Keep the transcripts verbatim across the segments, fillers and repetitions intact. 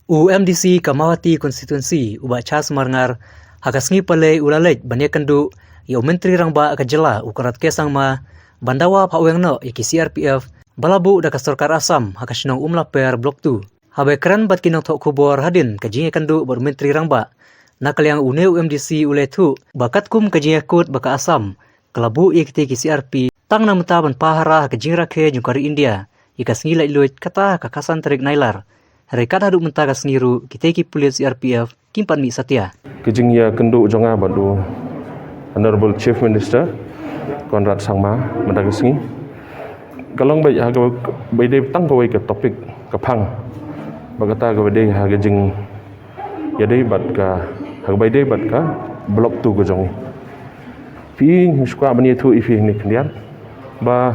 U MDC ka Mawhati Constituency, u Bah Charles Marngar, ha ka sngi Palei u la leit ban ïakynduh ïa u Myntri Rangbah ka jylla, u Conrad K Sangma, ban dawa phah weng noh ïa ki CRPF ba la buh da ka sorkar Assam ha ka shnong Umlaper Block two. Haba ïakren bad ki nongthoh khubor hadien ka jingïakynduh bad u Myntri Rangbah, na ka liang une u MDC u la ïathuh ba katkum ka jingïakut ba ka Assam ka la buh ïa kitei ki CRP tang na mynta ban pahara ha ka jingrakhe jong ka ri India ïa ka sngi laitluid, kata ha ka khatsan tarik Nailar. Hynrei kat haduh mynta ka sngi ruh kitei ki pulit CRPF kim pat mih satia. Ka jingïakynduh jong nga bad u Honorable Chief Minister Conrad Sangma mynta ka sngi ka long beit ha kaba ïadei tang kawei ka topic, ka phang, ba kata kaba ïadei ha ka jingïadei bad ka, ha kaba ïadei bad ka Block two ka jong ngi. Phi, nga sngewkwah ban ïathuh ïa phi hangne khyndiat ba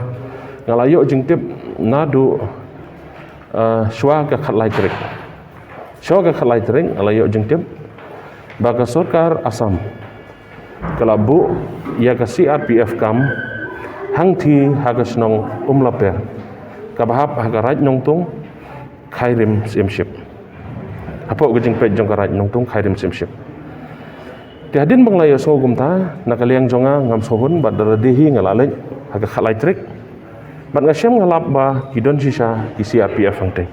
nga la ïoh jingtip naduh, eh, shuwa ka khatlai tarik. Shuwa ka khatlai tarik nga la ïoh jingtip ba ka sorkar Assam ka la buh ïa ka CRPF camp hangthie ha ka shnong Umlaper, kaba hap ha ka Raid Nongtung, Khyrim Syiemship. Hapoh ka jingpeit jong ka Raid Nongtung, Khyrim Syiemship. Te hadien ba nga la ïohsngew kumta, na ka liang jong nga ngam sngewhun bad da lade hi nga la leit ha ka khatlai tarik. Bad nga shem, nga lap ba ki don shisha ki CRPF hangtei.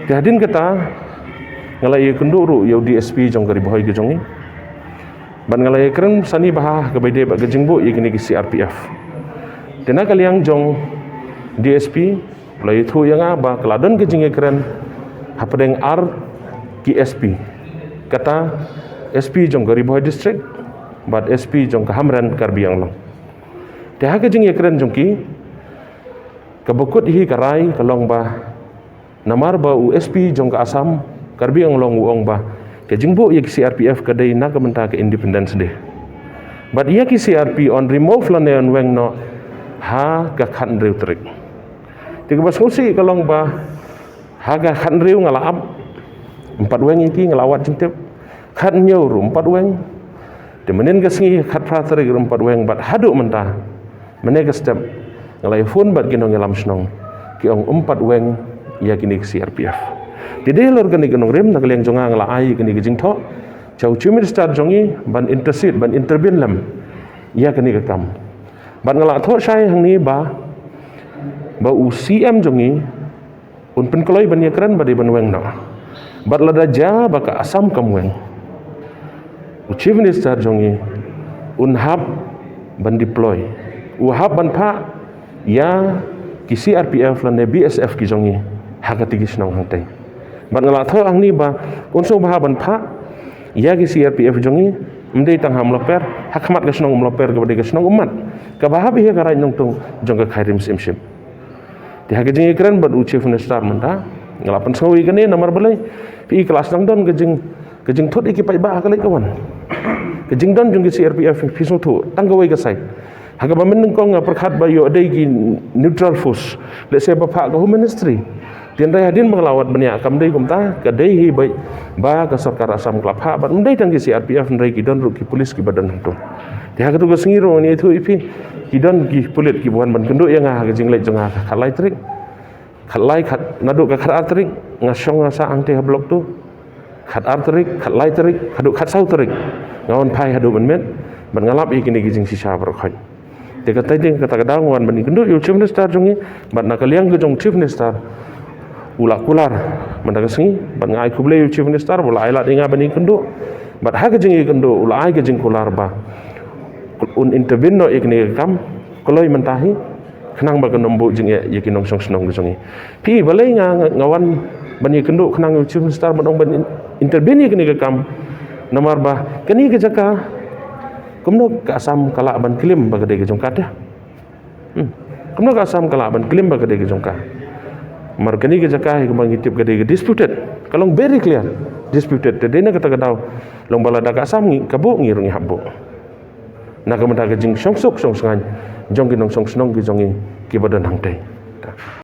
Te hadien kata nga la ïakynduh ruh ïa u DSP jong ka Ri Bhoi ka jong ngi. Bad nga la ïakren sani bha ha kaba ïadei bad ka jingbuh ïa kine ki CRPF. Te na ka liang jong DSP u la ïathuh ïa nga ba ka la don ka jingïakren hapdeng ar ki SP. Kata SP jong ka Ri Bhoi District bad SP jong ka Hamren Karbi Anglong. Te ha ka jingïakren jong ki, kaba kut hi ka rai ka long ba namar ba u SP jong ka Assam Karbi Anglong u ong ba ka jingbuh ïa ki CRPF ka dei na ka bynta ka Independence Day. Bad ïa ki CRP yn remove lane yn weng noh ha ka khathynriew tarik. Te kaba sngewsih ka long ba ha ka khathynriew nga la ap, ym pat weng ïa ki, nga la wad jingtip. Khathynñiew ruh ym pat weng. Te mynhynnin ka sngi khatphra tarik ruh ym pat weng, bad haduh mynta mynne ka step nga la ïa phone bad ki nongïalam shnong, ki ong ym pat weng ïa kine ki CRPF. Te dei halor kane ka nongrim, na ka liang jong nga nga la ai kane ka jingthoh sha u Chief Minister jong ngi ban intercede, ban intervene lem ïa kane ka kam. Bad nga la thoh shai hangne ba, ba u CM jong ngi un pynkloi ban ïakren bad dei ban weng noh. Bad lada jia ba ka Assam kam weng, u Chief Minister jong ngi un hap ban deploy, u hap ban phah ïa ki CRPF lane BSF ki jong ngi ha kata ki shnong hangtei. Bad nga la thoh hangne ba un sngewbha ban phah ïa ki CRPF jong ngi, ym dei tang ha Umlaper, ha khmat ka shnong Umlaper kaba dei ka shnong ummat, kaba hap hi ha ka Raid Nongtung jong ka Khyrim Syiemship. Te ha ka jingïakren bad u Chief Minister mynta, nga la pynsngew ïa kane namar balei, phi, ka la sdang don ka jing, ka jingthut ïa ki paidbah ha ka leit ka wan. Ka jingdon jong ki CRPF phi sngewthuh tang kawei ka side. Ha kaba mynnyngkong nga pyrkhat ba ïoh dei ki neutral force, lehse ba phah ka Home Ministry. Te hynrei hadien ba nga la wad bniah kam dei kumta, ka dei hi ba, ba ka sorkar Assam ka la phah, bad ym dei tang ki CRPF, hynrei ki don ruh ki pulit kiba don hangto. Te ha kato ka sngi ruh ngan ïathuh ïa phi, ki don ki pulit kiba wan ban kynduh ïa nga ha ka jingleit jong nga ha ka khatlai tarik. Khatlai, khat, naduh ka khatar tarik nga shong nga sah hangtei ha Block two. Khatar tarik, khatlai tarik, haduh khatsaw tarik nga wan phai haduh mynmiet, bad nga lap ïa kine ki jingshisha baroh khoit. Te kata, te kata ka daw nga wan ban ïakynduh ïa u Chief Minister jong ngi, bad na ka liang ka jong u Chief Minister u la kular mynta ka sngi, bad nga ai khublei ïa u Chief Minister ba u la ai lad ïa nga ban ïakynduh. Bad ha ka jingïakynduh u la ai ka jingkular ba un intervene noh ïa kane ka kam kloi mynta hi, khnang ba kan ym buh jingeh ïa ki nongshong shnong ka jong ngi. Phi, balei nga, nga, nga wan ban ïakynduh khnang ïa u Chief Minister ban ong ban in-, intervene ïa kane ka kam? Namar ba kane ka jaka, kumno ka Assam ka lah ban claim ba ka dei ka jong ka te? Hmm. Kumno ka Assam ka lah ban claim ba ka dei ka jong ka? Namar kane ka jaka hi kumba ngi tip ka dei ka disputed. Ka long very clear, disputed. Te dei na kata ka daw long ba lada ka Assam ngi, ka buh, ngi ruh ngi hap buh. Na ka bynta ka jingshong suk shong sngewbha jong ki nongshong shnong ki jong ngi kiba don hangtei.